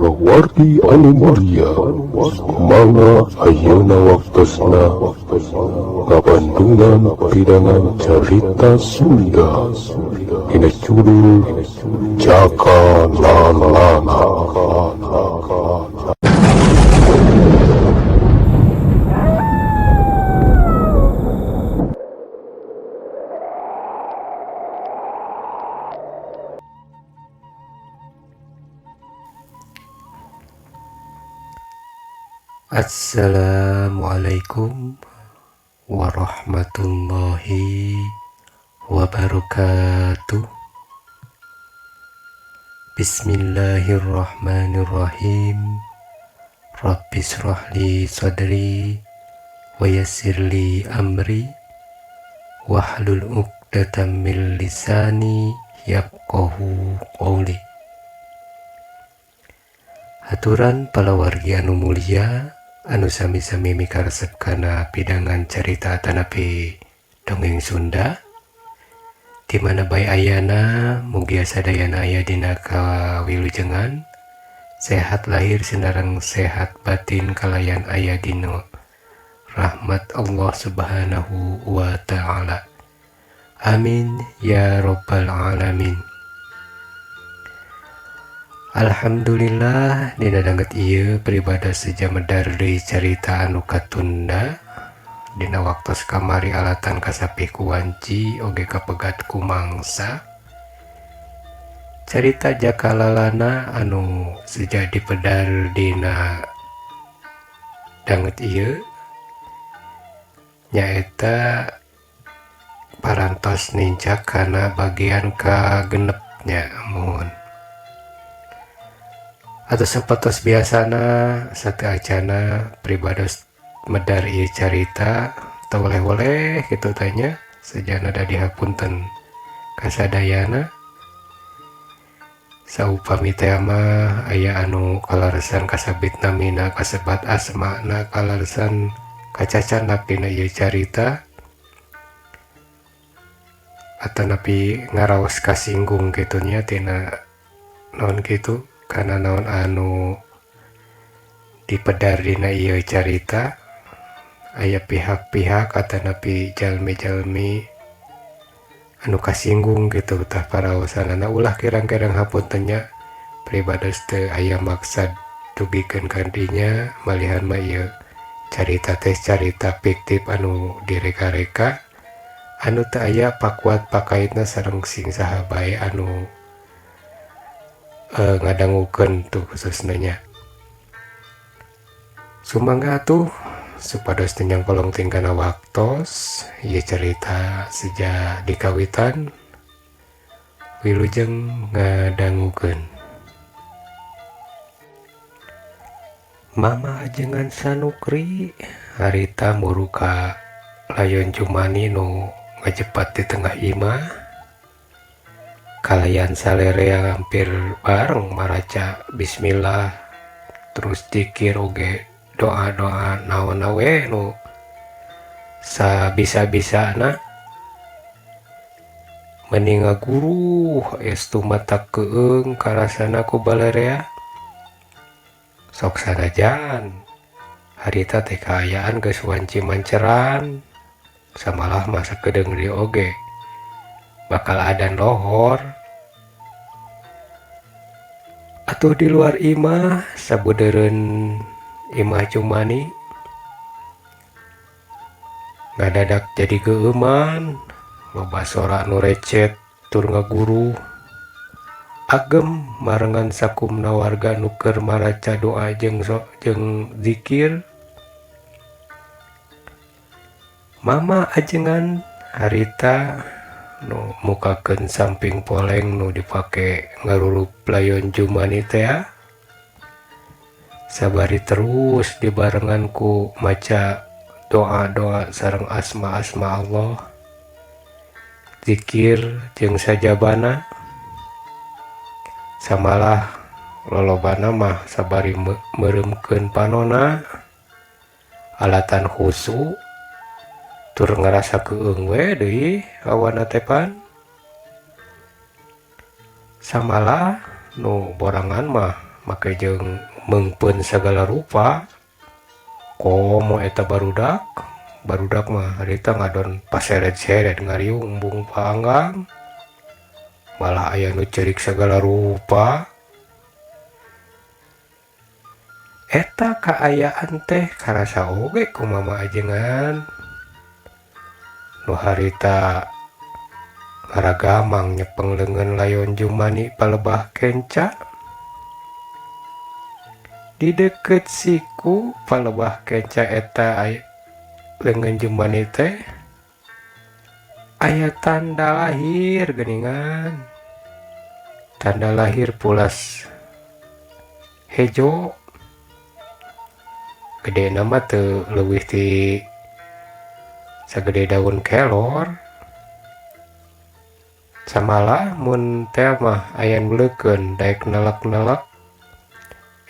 Palawargi anu mulia, mangga ayeuna waktosna ngabandungan pidangan carita Sunda dina judul Jaka Lalana. Assalamualaikum warahmatullahi wabarakatuh. Bismillahirrahmanirrahim. Rabbi shrah li sadri wa yassir li amri wahlul 'uqdatam min lisani yafqahu qawli. Haturan palawargi anu mulia anu sami-sami mikaresep kana pidangan carita atanapi dongeng Sunda di mana bae ayana, mugia sadayana aya dina kawilujengan sehat lahir sinareng sehat batin kalayan aya dina rahmat Allah Subhanahu wa ta'ala. Amin ya robbal alamin. Alhamdulillah, dina danget ieu pribados seja medar deui carita anu katunda dina waktos kamari alatan kasapih ku wanci oge kapegat ku mangsa. Carita Jaka Lalana anu seja dipedar dina danget ieu nyaeta parantos nincak kana bagian kagenepnya. Mun atau sapertos biasana, sateuacana pribados medar ieu carita teu oleh-oleh kitu tanya, sejana da dihapunten kasadayana saupami teh mah aya anu kaleresan kasabit namina, kasebat asmana, kaleresan kacacanak dina ieu carita atanapi ngaraos kasinggung kitu nya tina naon kitu kana naon anu dipedar dina ieu carita, aya pihak-pihak atanapi jalmi-jalmi anu kasinggung gitu tah paraosanana ulah kirang-kirang hapunten nya. Pribados teu aya maksad dugikeun ka dinya, malihan mah ieu carita teh carita fiktif anu direka-reka anu teu aya pakuat pakaitna sareng sing saha bae anu ngadangukeun tuh khususna nya. Sumangga atuh supados teu nyangkolong teuing kana waktos, ieu carita seja dikawitan. Wilujeng ngadangukeun. Mama ajengan Sanukri harita muru ka layon Jumani nu ngajepat di tengah imah kalayan salerea hampir bareng maraca bismillah terus dzikir oge doa-doa naon we nu sabisa-bisana. Meni ngaguruh estu mata keung karasana ku balerea. Sok sanajan harita teh kaayaan geus wanci manceran, samalah mah sakedeung deui oge bakal adan lohor. Atuh di luar imah, sabudeureun imah Jumani, ngadadak jadi geueuman, loba sora nu recet tur ngaguruh agem marengan sakumna warga nu keur maraca doa jeung jeung zikir. Mama ajengan harita nu mukakeun samping poleng nu dipake ngarurup layon Jumani tea sabari terus dibarengan ku maca doa-doa sareng asma-asma Allah, zikir jeung sajabana. Samalah lolobana mah sabari meureumkeun panona alatan khusu tur ngarasa keung we deui hawana teh pan. Samalah nu borangan mah Make jeung meungpeun sagala rupa. Komo eta barudak, barudak mah harita ngadon paseret-seret ngariung embung paanggang. Malah aya nu ceurik sagala rupa. Eta kaayaan teh karasa oge ku mama ajengan. Nu harita ngaragamang nyepeng leungeun layon Jumani palebah kenca. Di deukeut siku palebah kenca eta leungeun Jumani teh aya tanda lahir geuningan. Tanda lahir pulas hejo. Gedena mah teu leuwih ti sagede daun kelor. Samalah mun teh mah aya nu leukeun daek nelek-nelek.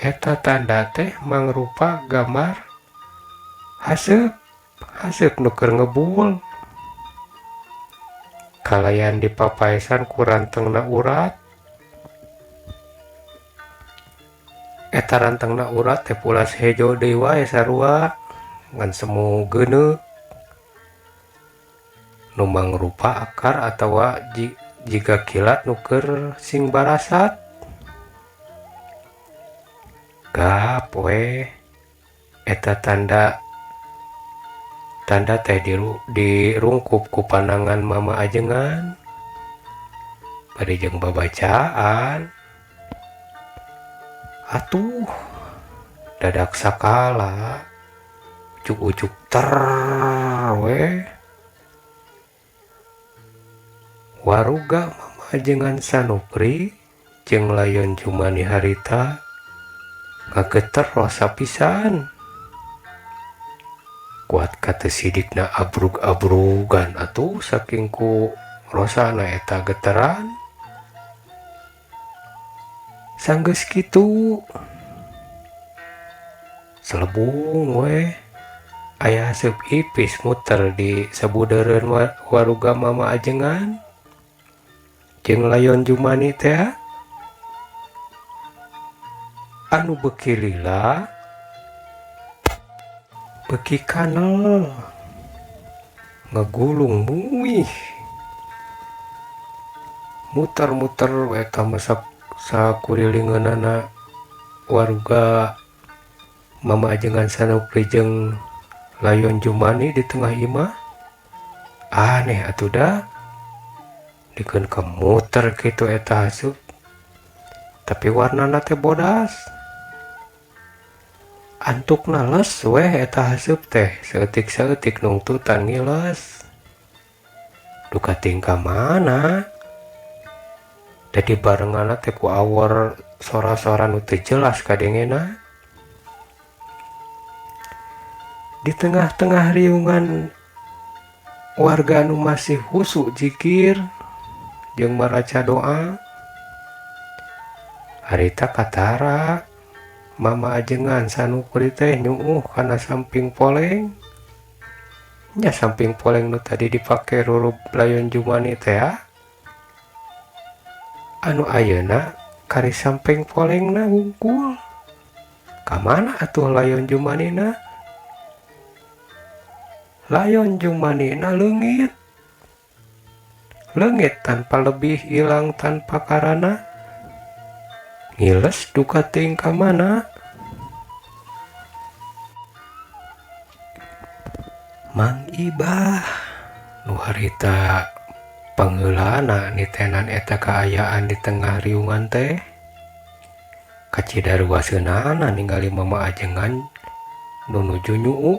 Eta tanda teh mangrupa gambar haseup, haseup nu keur ngebul. Kalayan dipapaesan ku rantengna urat. Eta rantengna urat teh pulas hejo deui wae sarua ngan semu geuneuk. Nu mangrupa akar atawa jiga kilat nu keur sing barasat. Gap we eta tanda tanda teh dirungkup ku panangan mama ajengan. Bari jeung babacaan. Atuh dadak sakala ucuk-ucuk ter we. Waruga mama ajengan Sanupri jeung layon Jumani harita ngageter rosa pisan. Kuat kate sidikna abrug-abrugan atuh saking ku rosana eta geteran. Sanggeus kitu selebung we aya haseup ipis muter di sabudeureun waruga mama ajengan jeung layon Jumani teh anu beuki lila beuki kanel ngegulung muih muter-muter we eta mah sakurilingeunana waruga mama ajengan Sanupri jeung layon Jumani di tengah imah. Aneh atuh da dikeun ka muter kitu eta haseup tapi warnana teh bodas. Antukna les weh eta haseup teh saeutik-saeutik nungtutan ngiles. Duka tingkah mana? Dadi barenganna teh ku awor sora-sora nu teu jelas kadengena. Di tengah-tengah riungan warga nu masih husu jikir jeung maraca doa, harita katara mama ajengan Sanupri teh nyuuh kana samping poleng. Nya samping poleng nu tadi dipake rurub layon Jumani teh anu ayeuna kari samping polengna wungkul. Ka mana atuh layon Jumanina? Layon Jumanina leungit. Leungit tanpa lebih, hilang tanpa karana. Ngiles duka teuing ka mana? Mang Ibah nu harita pangeulana nitenan eta kaayaan di tengah riungan teh. Kacida ruaseunana ningali mama ajengan nu nuju nyuu.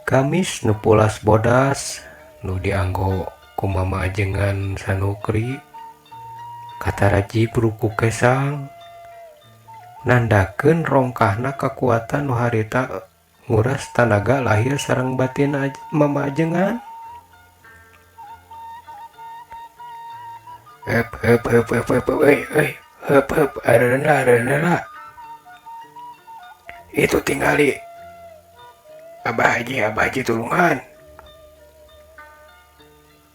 Gamis nu pulas bodas nu dianggo ku mama ajengan Sanukri katara jibruk ku kesang nandakeun rongkahna kakuatan nu harita nguras tanaga lahir sareng batin mama ajengan. Hep hep hep hep hep hep hep hep areuna areuna itu tingali Abah Haji tulungan.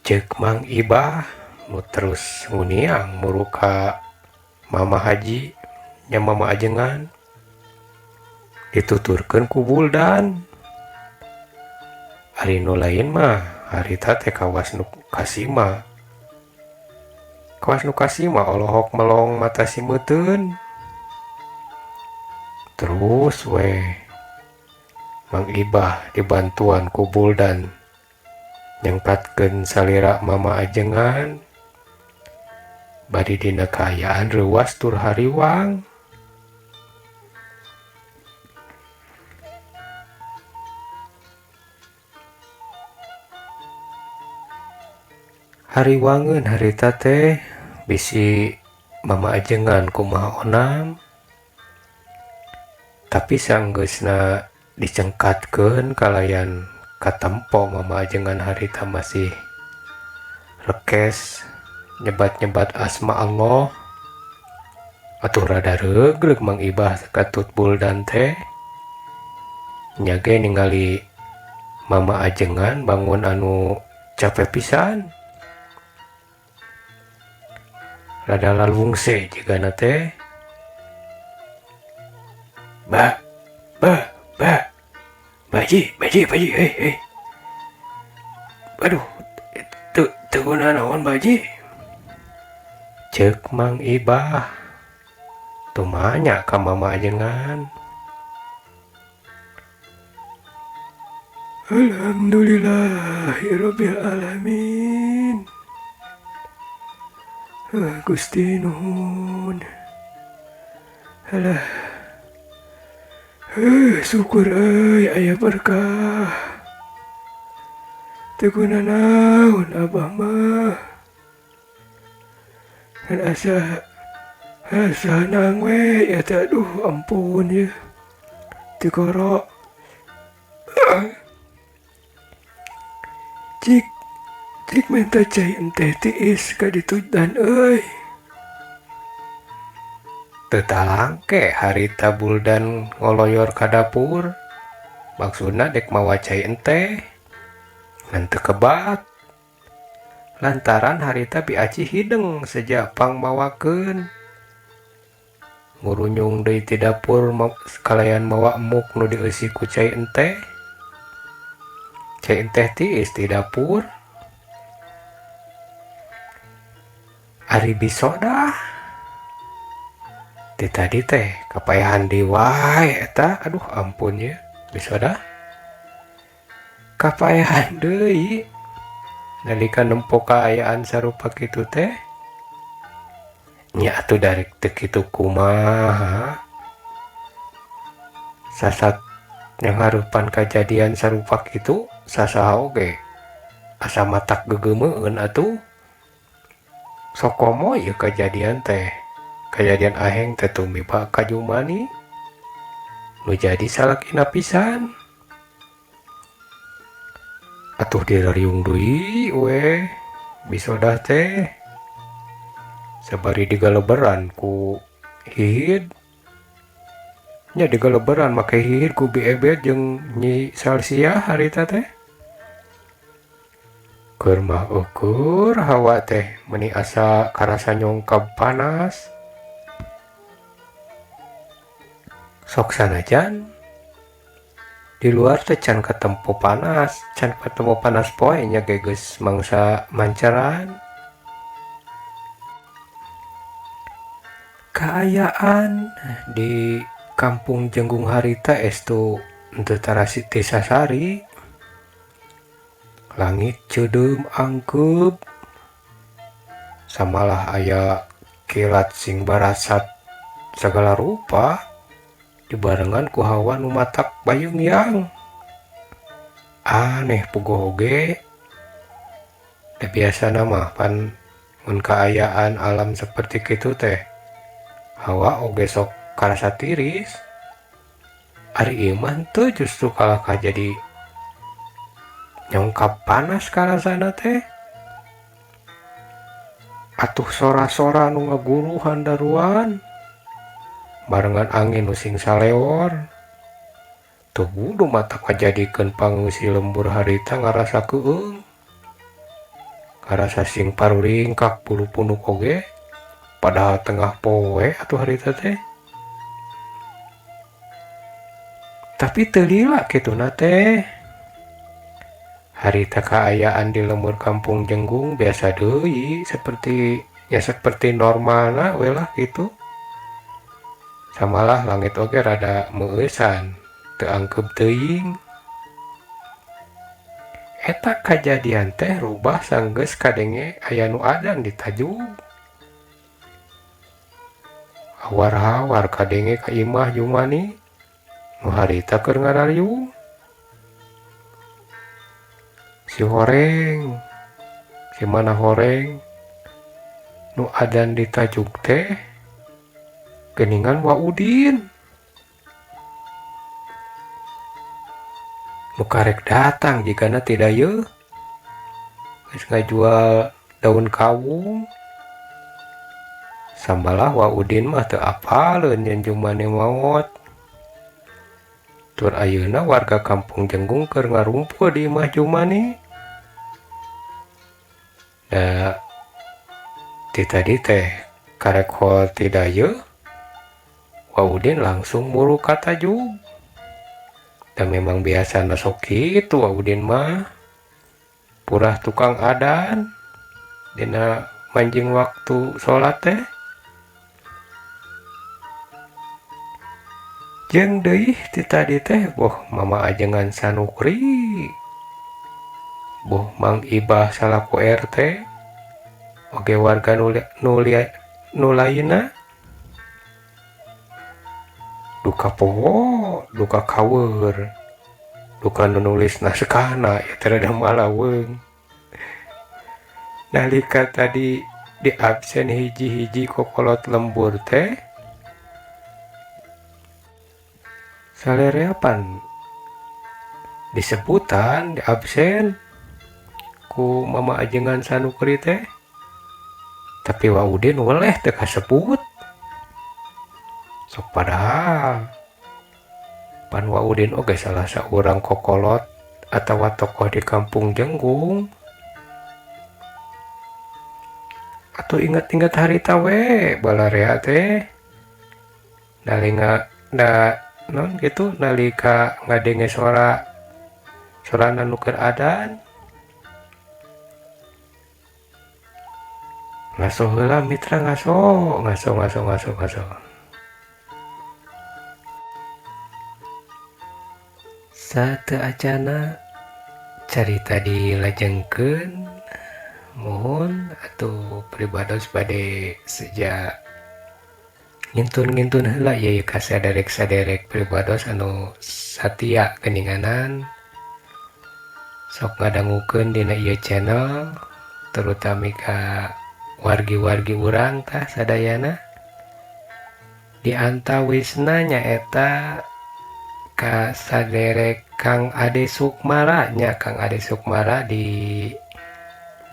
Ceuk Mang Ibah nu terus nguniang muruka Mama Haji nya Mama Ajengan dituturkeun ku Buldan. Ari nu lain mah harita teh kawas nu kasima. Kawas nu kasima olohok melong mata simeuteun. Terus we Mang Ibah dibantuan ku Buldan nyengkatkeun salira Mama Ajengan bari dina kaayaan reuwas tur hariwang. Hariwangeun harita teh bisi Mama Ajengan kumaha onam. Tapi sanggeusna dicengkatkeun kalayan katempo Mama Ajengan harita masih rekes nyebat-nyebat asma Allah. Atuh rada regreg Mang Ibah katut Buldan teh. Nya ge ningali Mama Ajengan bangun anu capek pisan. Rada lalungse jigana teh. Ba, ba, ba, baji, baji, baji, hei, hei. Aduh, teu guna naon baji. Ceuk Mang Ibah. Tumanya ka Mama Ajengan. Alhamdulillahirabbil alamin. Gusti nuhun. Alah. Syukur euy aya berkah. Teu guna naon abah mah. Kan asa hanang we ya teh, aduh ampun ya. Teu koro. Cik, cik minta cai enteh tiis ka ditu dan euy. Teu talangke harita Buldan ngoloyor ka dapur. Maksudna dek mawa cai enteh. Ngan teu kebat. Lantaran harita Bi Aci hideng seja pangmawakeun. Ngurunyung deui ti dapur kalayan mawa emuk nu dieusi ku cai enteh. Cai enteh tiis ti dapur. Ari bisodah. Ti tadi teh kapayahan deui wae eta, aduh ampun ye, bisodah. Kapayahan deui. Nalika nempo kaayaan sarupa kitu teh. Nya atuh darek teu kitu kumaha. Sasat nyangharupan kajadian sarupa kitu sasaha oge. Asa matak gegeumeueun atuh. Sokomo ieu kajadian teh. Kajadian aheng teh tumiba ka Jumani. Nu jadi salakina pisan. Atuh dirariung deui we bisodah teh. Sabari digaleberan ku hihid. Nya digaleberan make hihid ku Bi Ebet jeung Nyi Salsiah harita teh. Keur mah ukur hawa teh meuni asa karasa nyongkab panas. Sok sanajan di luar teh can katempo panas, can katempo panas poe nya ge geus mangsa mancaran. Kaayaan di kampung Jenggung harita estu henteu tarasi teh sasari. Langit ceudeum angkeup. Samalah aya kilat sing barasat sagala rupa dibarengan ku hawa nu matak bayungyang. Aneh puguh oge. Da biasana mah pan mun kaayaan alam seperti kitu teh hawa oge sok karasa tiris. Ari ieu mah henteu, justru kalahkah jadi nyongkap panas karasana teh. Atuh sora-sora nu ngaguruhan daruan barengan angin nu sing saleor. Teu kudu matak ngajadikeun pangeusi lembur harita ngarasa keueung. Ngarasa sing paruringkak bulu punuk oge. Padahal tengah poe atuh harita teh. Tapi teu lila kituna teh. Harita kaayaan di lembur Kampung Jenggung biasa deui seperti ya seperti normalna we lah gitu. Samalah langit oge rada meueusan, teu angkeub teuing. Eta kajadian teh rubah sanggeus kadenge aya nu adan di tajug. Hawar-hawar kadenge ka imah Jumani nu harita keur ngarariung. Si horeng, si mana horeng nu adan di tajug teh geuningan Wa Udin. Nu karek datang jigana ti dayeuh geus ngajual daun kawung. Sambalah Wa Udin mah teu apaleun yen Jumani maot. Tur ayeuna warga Kampung Jenggung keur ngarumpul di imah Jumani. Da ti tadi teh karek hol ti dayeuh, Wa Udin langsung muru ka tajug. Da memang biasana sok kitu Wa Udin mah. Purah tukang adan dina manjing waktu salat teh. Jeung deui ti tadi teh boh Mama Ajengan Sanukri, boh Mang Ibah salaku RT, oge warga nu lainna. Duka poho, duka kaweur, duka nu nulis naskahna ieu teh rada malaweung. Nalika tadi di absen hiji-hiji kokolot lembur teh, salereapan disebutan di absen ku Mama Ajengan Sanukri teh. Tapi Wa Udin weleh teu kasebut. Sok padahal pan Wa Udin oge salah saurang kokolot atawa tokoh di Kampung Jenggung. Atuh inget-inget harita we balarea teh. Nalinga da non gitu nalika ngadenge sorana nu keur adan. Ngaso heula mitra, ngaso, ngaso, ngaso, ngaso, ngaso. Sateu acana carita dilajengkeun, mohon atuh pribados bade seja ngintun-ngintun heula ieu ka saderek-saderek pribados anu satia geuninganan sok ngadangukeun dina ieu channel, terutami ka wargi-wargi urang tah sadayana. Di antawisna nyaeta ka saderek Kang Ade Sukmara nya, Kang Ade Sukmara di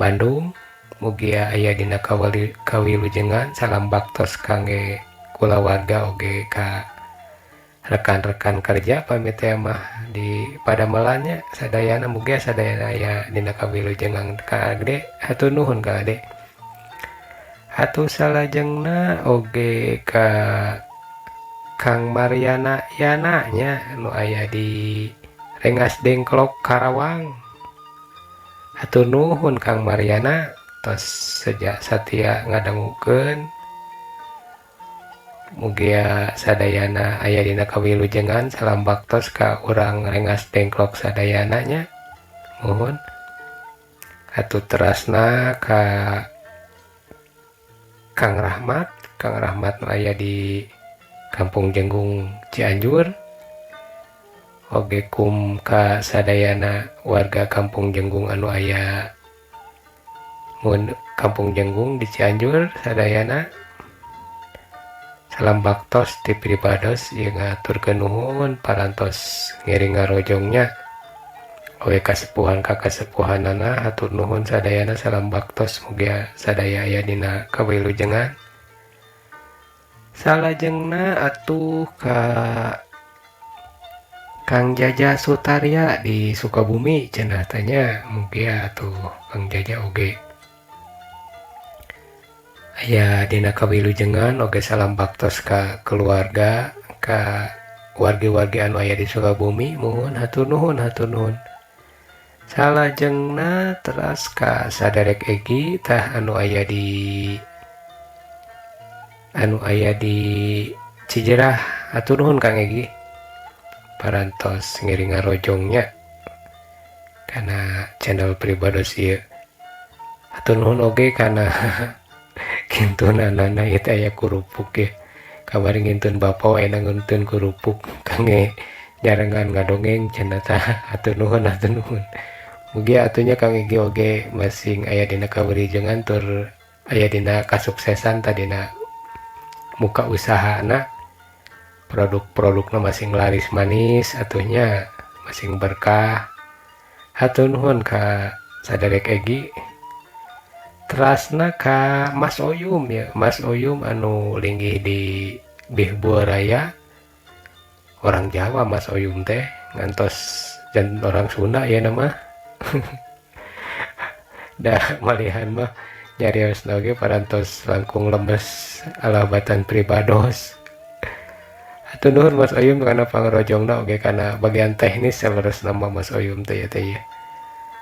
Bandung, mugia aya dina kawilujengan. Salam baktos kangge kulawarga oge ka rekan-rekan kerja pamit teh mah di padamelannya sadayana, mugia sadayana aya dina kawilujengan. Kang Ade hatur nuhun Kang Ade. Hatur salajengna oge ka Kang Mariana Yana nya nu aya di Rengas Dengklok Karawang. Hatur nuhun Kang Mariana tos sejak satia ngadangukeun. Mugia sadayana aya dina kawilujengan. Salam baktos ka urang Rengas Dengklok sadayana nya. Nuhun. Hatur terasna ka Kang Rahmat, Kang Rahmat nu aya di Kampung Jenggung Cianjur. Oge kum ka sadayana warga Kampung Jenggung anu aya mun Kampung Jenggung di Cianjur sadayana. Salam baktos ti pribados ieu ngaturkeun nuhun parantos ngiring ngarojongnya. Oge kasepuhan ka kasepuhanana hatur nuhun sadayana. Salam baktos mugia sadaya aya dina kawilujengan. Salajengna atuh ka Kang Jaja Sutarya di Sukabumi cenah tanya, mugia atuh Kang Jaja oge Aya dina kawilujengan oge salam baktos ka keluarga ka wargi-wargi anu aya di Sukabumi muhun hatur nuhun hatur nuhun. Salajengna teras ka saderek Egi tah anu aya di Cijerah hatur nuhun Kang Egi parantos ngiring ngarojongnya kana channel pribados ieu. Hatur nuhun oge kana kintunanana ieu teh aya kerupuk ya. Kamari ngintun bapa wae ngintun kerupuk kangge nyarengan ngadongeng cenah tah hatur nuhun hatur nuhun. Mugi atunya Kang Egi oge masing aya dina kawirijengan tur aya dina kasuksesan tadina muka usahana produk-produkna masing laris manis atunya masing berkah. Hatur nuhun ka saderek Egi. Terasna ka Mas Oyum ya, Mas Oyum anu linggih di Bihbua Raya, orang Jawa Mas Oyum teh ngantos jan orang Sunda ya nama. Dah malihan mah nyarios oge parantos langkung lemes alabatan pribados. Hatur nuhun Mas Oyum kana pangrojongna oge kana bagian teknis saleresna mah Mas Oyum teh ya teh ya.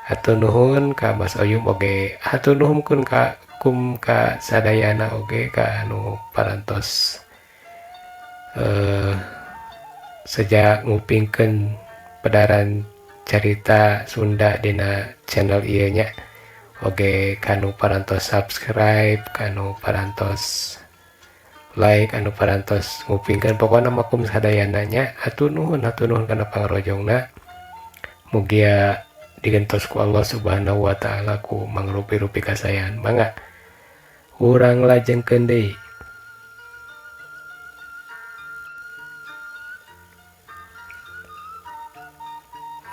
Hatur nuhun ka Mas Oyum oge hatur nuhun kun ka kum ka sadayana oge ka anu parantos sejak ngupingkeun pedaran carita Sunda dina channel ieu nya oge kanu parantos subscribe kanu parantos like anu parantos ngupingkeun pokona mah kum sadayana nya hatur nuhun kana pangrojongna mugia digentos ku Allah Subhanahu wa taala ku mangrupi-rupi kasayan. Mangga urang lajengkeun deui.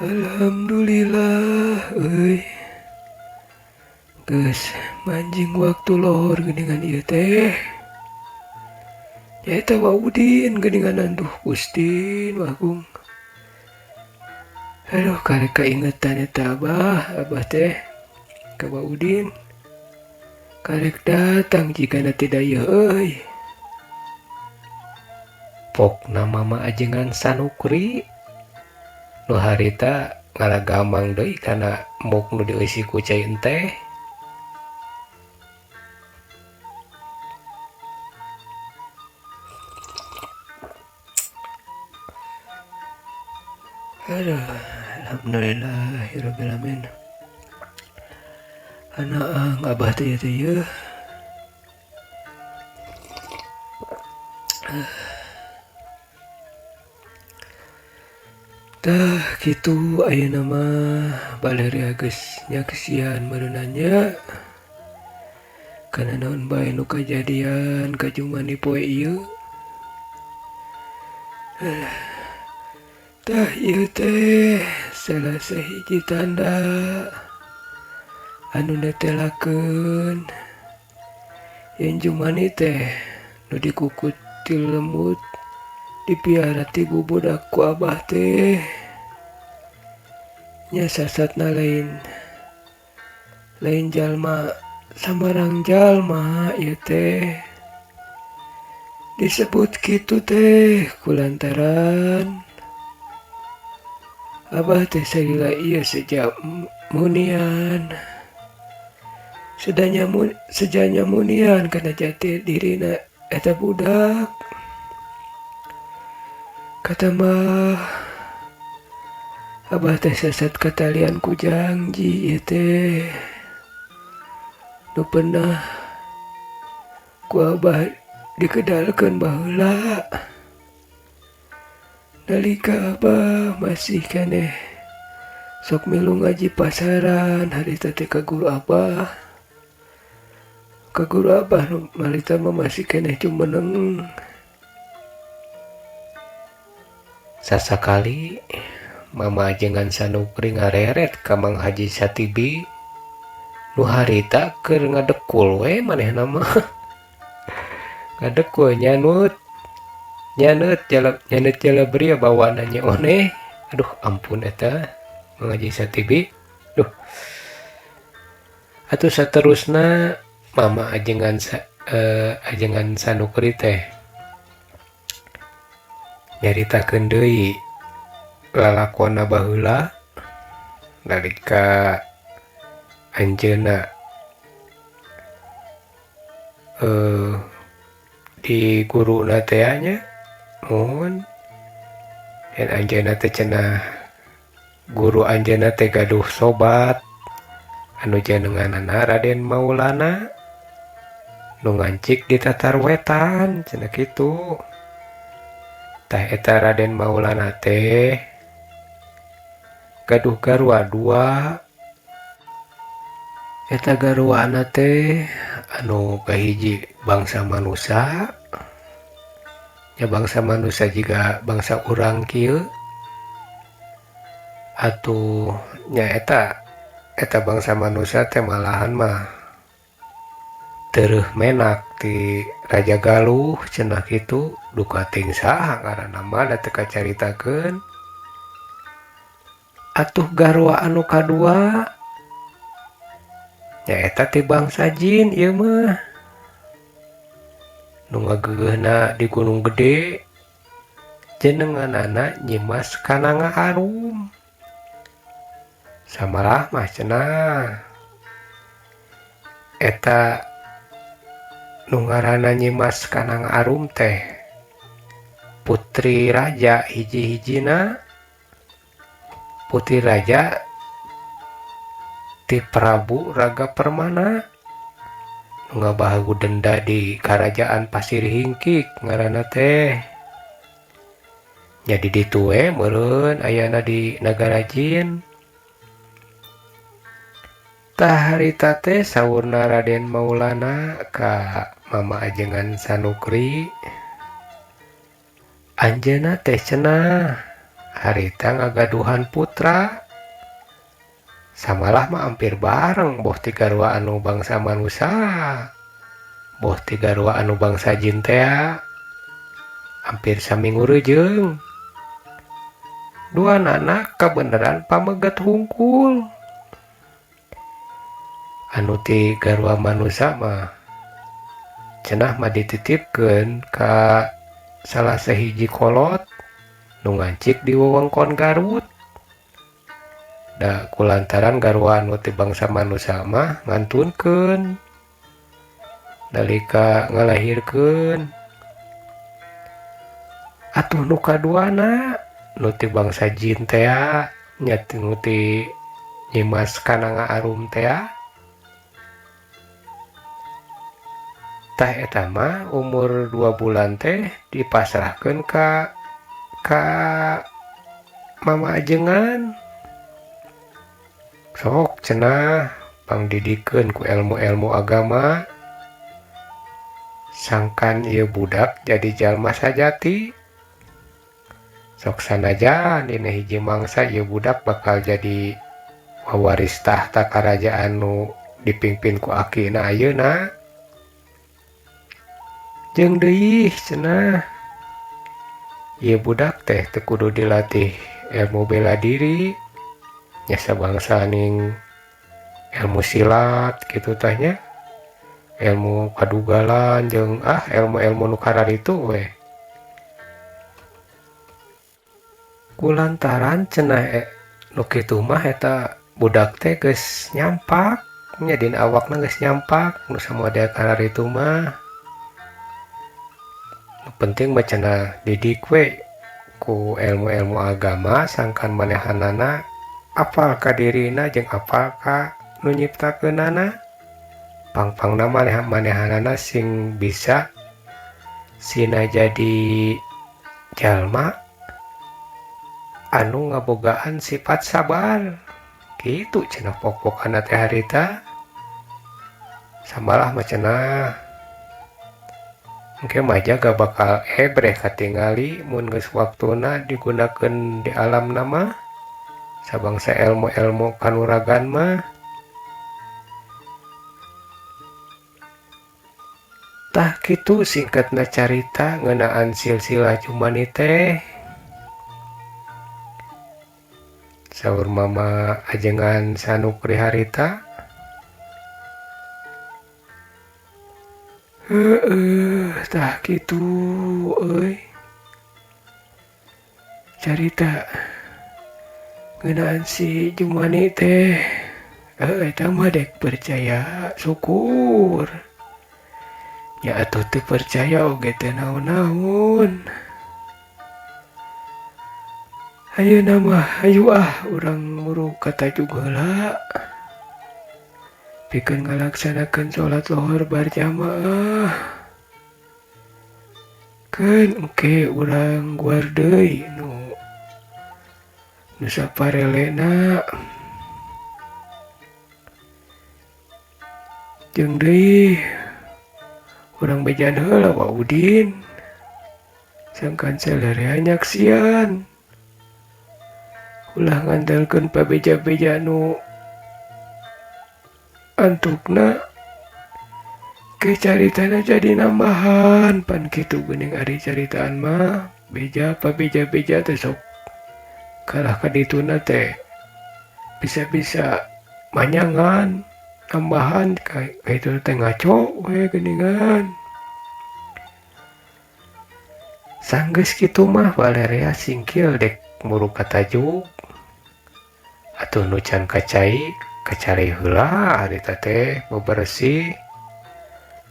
Alhamdulillah euy. Geus manjing waktu lohor geuningan ieu teh. Nyaeta Wa Udin geuningan duh Gusti nu agung. Aduh karek kaingetan eta abah teh ka Wa Udin. Karek datang jigana teh dayeuh euy. Pokna mama ajengan Sanukri nu harita ngaragamang deui kana muk nu dieusi ku cai enteh. Aduh, alhamdulillahirabbil alamin. Anaang abah teh teh yeuh. Tah kitu ayeuna mah baleria geus nyaksian meureunanya. Kana naon bae nu kajadian ka Jumani poe ieu. Tah ieu teh salah sahiji tanda anu netelakeun yen Jumani teh nu dikukut ti lemut dipiara ti bubudak ku abah teh nya sasatna lain jalma samarang jalma ieu teh disebut kitu teh kulantaran abah teh salila ieu sejak munian sejanya munian kana jati dirina eta budak kata mah abah teh sasat katalian ku janji ieu teh nu pernah ku abah dikedalkeun baheula nalika abah masih keneh sok milu ngaji pasaran harita teh ka guru abah nu malita mah masih keneh jumeneng. Sasakali mama ajengan Sanukri ngareret ka Mang Haji Satibi nu harita keur ngadekul we manehna mah ngadekul nyanut nyanut jalabria bawaanna nya oneh. Aduh ampun eta Mang Haji Satibi. Duh. Atuh saterusna mama ajengan Ajengan Sanukri teh nyaritakeun deui lalakonna baheula nalika anjeunna di guruna teh nya muhun dan anjeunna teh cenah guru anjeunna teh gaduh sobat anu jenenganana Raden Maulana nu ngancik di Tatar Wetan cenah kitu. Tah eta Raden Maulana teh gaduh garwa dua. Eta garwana teh anu kahiji bangsa manusia ya, bangsa manusia jiga bangsa urang kieu atuh nya. Eta eta bangsa manusia teh malahan mah tereuh menak ti Raja Galuh cenah kitu, duka ting saha ngaranna mah da teu kacaritakeun. Atuh garwa anu kadua nyaeta ti bangsa jin ieu mah nu ngageugeuna di Gunung Gede, jenenganana Nyimas Kananga Arum. Samalah mah cenah eta nu ngaranna Nyimas Kananga Arum teh putri raja hiji-hijina, putri raja ti Prabu Raga Permana nu ngabahagu denda di Karajaan Pasir Hingkik ngaranna teh. Nya di ditu we meureun ayana di nagara jin. Tah harita teh saurna Raden Maulana ka Mama Ajengan Sanukri, anjeunna teh cenah harita ngagaduhan putra. Samalah mah hampir bareng boh ti garwa anu bangsa manusia boh ti garwa anu bangsa jin tea, hampir sami ngurejeung. Duanana kabeneran pameget hungkul. Anu ti garwa manusia mah cenah mah dititipkeun ka salah sahiji kolot nu ngancik di wewengkon Garut. Da kulantaran garwa anu ti bangsa manusia mah ngantunkeun nalika ngalahirkeun. Atuh nu kaduana nu ti bangsa jin tea nya nu ti Nyimas Kananga Arum tea. Tah eta mah umur 2 bulan teh dipasrahkeun ka Mama Ajengan. Sok cenah pangdidikeun ku ilmu-ilmu agama sangkan ieu budak jadi jalma sajati. Sok sanajan dina hiji mangsa ieu budak bakal jadi wawaris tahta karajaan nu dipimpin ku akina ayeuna. Jeung deui cenah ieu budak teh teu kudu dilatih ilmu bela diri nya sabangsa ning ilmu silat kitu tah nya, ilmu kadugalan jeung ilmu-ilmu nu kararitu we. Kulantaran cenah nu kitu mah eta budak teh geus nyampak nya, dina awakna geus nyampak nu samodel kararitu mah. Nu penting mah cenah didik we ku ilmu-ilmu agama sangkan manehanana apal ka dirina jeung apal ka nu nyiptakeunana. Pang-pangna manehanana sing bisa sina jadi jalma anu ngabogaan sifat sabar kitu cenah pok-pokana teh harita. Samalah mah cenah engke mah jaga bakal ebreh katingali mun geus waktuna digunakeun di alam nama sabangsa ilmu-ilmu kanuragan mah. Tah kitu singkatna carita ngeunaan silsilah Jumani teh. Saur Mama Ajengan Sanukri harita, Heeh tah kitu euy carita ngeunaan si Jumani teh. Eta mah dek percaya syukur nya atuh teu percaya oge teu naon-naon. Ayeuna mah hayu ah urang muruk ka tajuk heula pikeun ngalaksanakeun salat lohor barjamaah. Keun engke urang guar deui nu nu saparelena. Jeung deui urang bejaan heula Wa Udin sangkan salerea nyaksian ulah ngandalkeun pabeja-beja nu antukna ke caritana jadi nambahan pan kitu geuning ari caritaan mah beja pabeja-beja teh sok kalah ka dituna teh bisa-bisa manyangan tambahan kayak itu teh ngaco we geuningan. Sanggeus kitu mah Valeria singkil dek muruk ka tajuk atuh nu can kacai kacari heula harita teh bebersih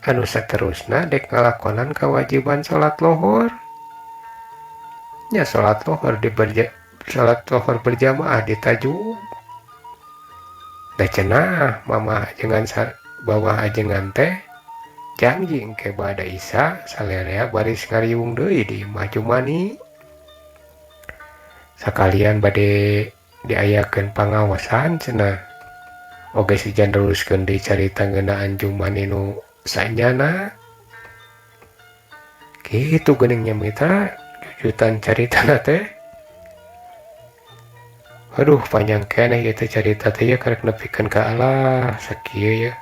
anu saterusna dek ngalakonan kewajiban salat lohor nya salat lohor di salat lohor berjamaah di tajuk. Da cenah mama ajengan bawah ajengan teh janji engke bada Isa salerea baris ngariung deui di imah Jumani sakalian bade diayakeun pangaosan cenah oge sejan neruskeun deui carita ngeunaan Jumani nu sanyana kitu geuning nya mitra jujutan caritana teh. Aduh panjang keneh ieu teh carita teh ya karek nepikeun ka Allah sakieu ya.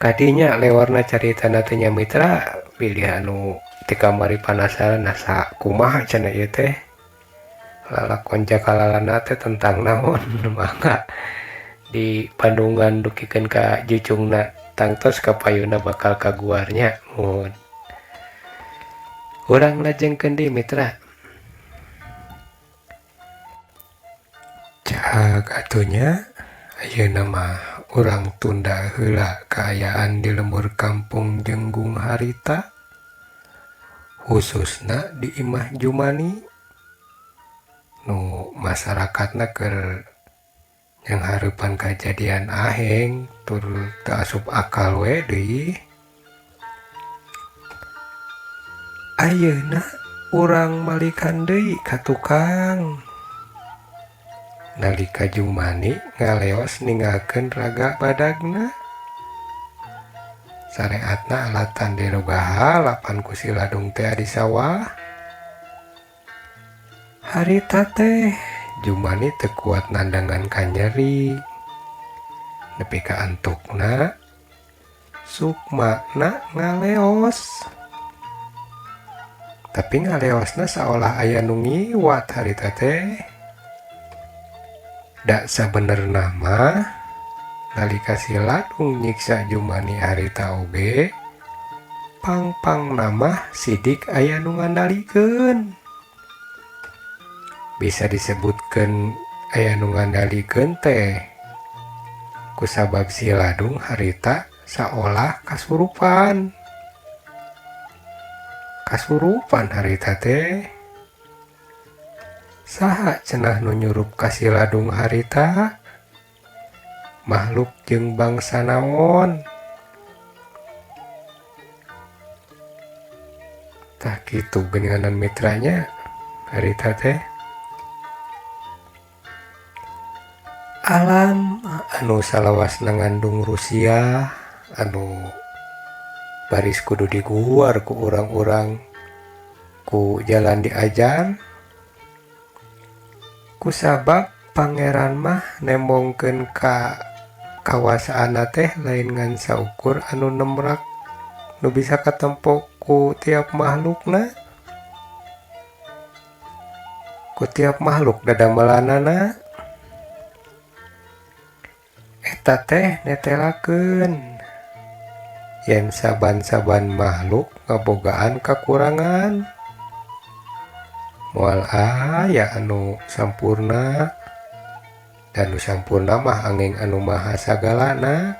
Kadinya lewarna caritana teh nya mitra bilih anu ti kamari panasaran asa kumaha cenah ieu teh lalakon jakalalana teh tentang naon mangga di Bandungan dugikeun ka jucungna tangtos kapayuna bakal kaguarnya mun urang lajengkeun deui mitra. Cag atunya ayeuna mah urang tunda heula kaayaan di lembur kampung Jenggung harita khususna di Imah Jumani nu masyarakatna keur nyanghareupan kajadian aheng tur teu asup akal we deui. Ayeuna urang malikan deui ka tukang. Nalika Jumani ngaleos ninggalkeun raga badagna. Sareatna alatan dirogaha lapan ku si ladung teh di sawah. Harita teh Jumani teu kuat nandangan kanyeri. Nepi ka antukna sukmana ngaleos. Tapi ngaleosna saolah aya nu ngiwat harita teh. Da sabenerna mah nalika si ladung nyiksa Jumani harita oge pang-pangna mah sidik aya nu ngandalikeun. Bisa disebutkeun aya nu ngandalikeun teh kusabab si ladung harita saolah kasurupan. Kasurupan harita teh. Saha cenah nu nyurup ka si ladung harita? Makhluk jeung bangsa naon? Tah kitu geuninganan mitranya harita teh. Alam anu salawasna ngandung Rusia anu baris kudu diguar ku urang-urang ku jalan diajar kusabab pangeran mah nembongkeun ka kawasaanna teh lain ngan saukur anu nemrak nu bisa katempo ku tiap makhlukna ku tiap makhluk dadamelanana. Eta teh netelakeun yen saban-saban makhluk ngabogaan kakurangan. Moal aya anu sampurna dan nu sampurna mah angin anu maha sagalana.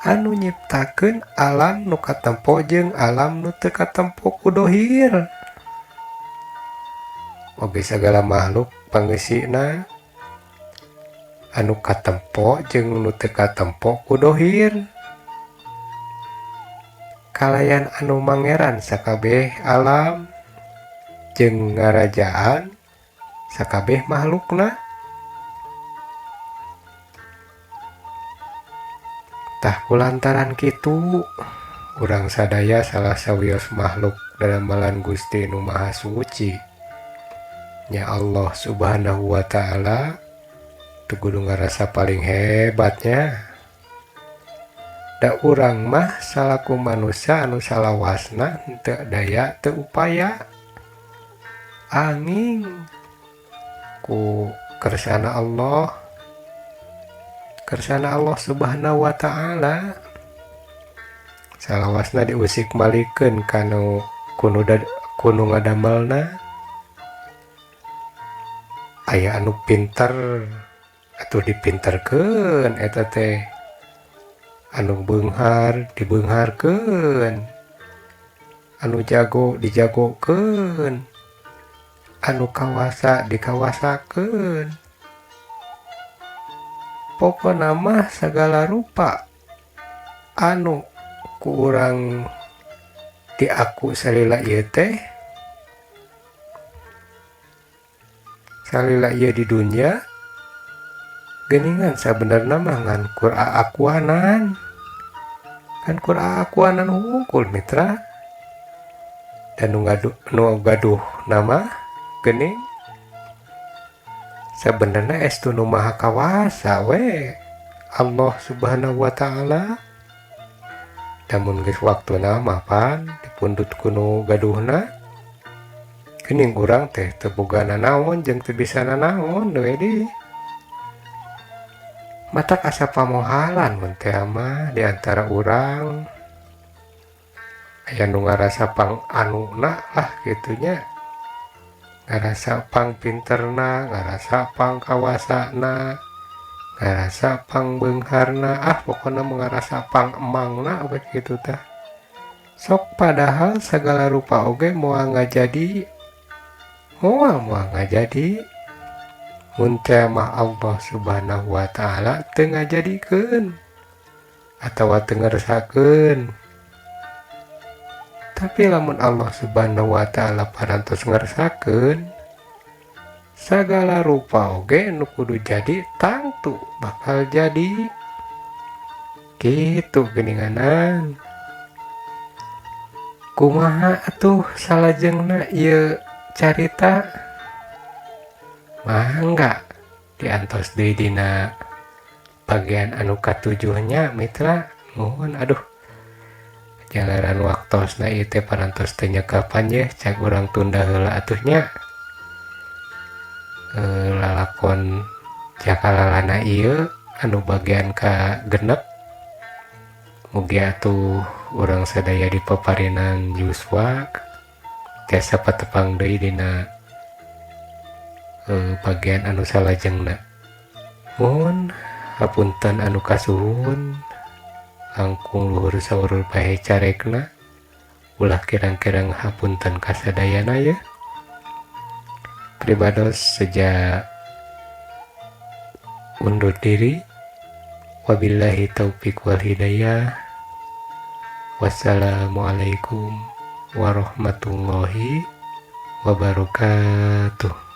Anu nyiptakeun alam nu katempo jeung alam nu teu katempo ku dohir. Oge sagala makhluk pangeusina anu katempo jeung nu teu katempo ku dohir. Kalayan anu mangeran sakabeh alam jeung ngarajaan sakabeh makhlukna. Tah kulantaran kitu urang sadaya salah sawios makhluk dalam Gusti nu Maha Suci nya Allah Subhanahu wa Ta'ala teu kudu ngarasa paling hebatnya. Da urang mah salaku manusia anu salawasna teu daya teu upaya angin ku kersana Allah. Kersana Allah Subhanahu wa Ta'ala salawasna diusik malikeun kanu kuno ngadamelna. Aya anu pinter atuh dipinterkeun eta teh, anu beunghar dibeungharkeun, anu jago dijagokeun, anu kawasa dikawasakeun. Pokona mah sagala rupa anu ku urang diaku salila ieu teh, salila ieu di dunya geuningan sabenerna mah ngan kur aakuanan, ngan kur aakuanan hungkul mitra. Dan nu gaduh nama geuning sebenarnya estu nu maha kawasa we Allah Subhanahu wa Ta'ala. Namun geus waktuna mah pan dipundhut ku nu gaduhna geuning urang teh teu boga nanaon jeung teu bisa nanaon we di. Matak asa pamohalan mun teh mah di antara urang aya nu ngarasa pang anuna lah kitunya, ngarasa pang pinterna, ngarasa pang kawasana, ngarasa pang beungharna, ah pokona ngarasa pang emangna we kitu tah. Sok padahal sagala rupa oge moal ngajadi, moal ngajadi mun teh mah Allah Subhanahu wa Ta'ala teu ngajadikeun atawa teu ngersakeun. Tapi lamun Allah Subhanahu wa Ta'ala parantos ngersakeun sagala rupa oge nu kudu jadi tangtu bakal jadi kitu geuninganan. Kumaha atuh salajengna ieu carita? Mangga diantos deui dina bagian anu katujuhnya mitra. Nuhun aduh jalaran waktosna ieu teh parantos teu nyekapan ye, cag urang tunda heula atuh nya. Lalakon Jakalalana ieu anu bagian ka genep. Mugi atuh urang sadaya dipaparinan yuswa tiasa patepang deui dina bagian anu salajengna. Mohon hapunten anu kasuhun langkung luhur saurur pahe carekna, ulah kirang-kirang hapunten kasadayana ya. Pribados seja undur diri. Wabillahi taufik wal hidayah. Wassalamualaikum warahmatullahi wabarakatuh.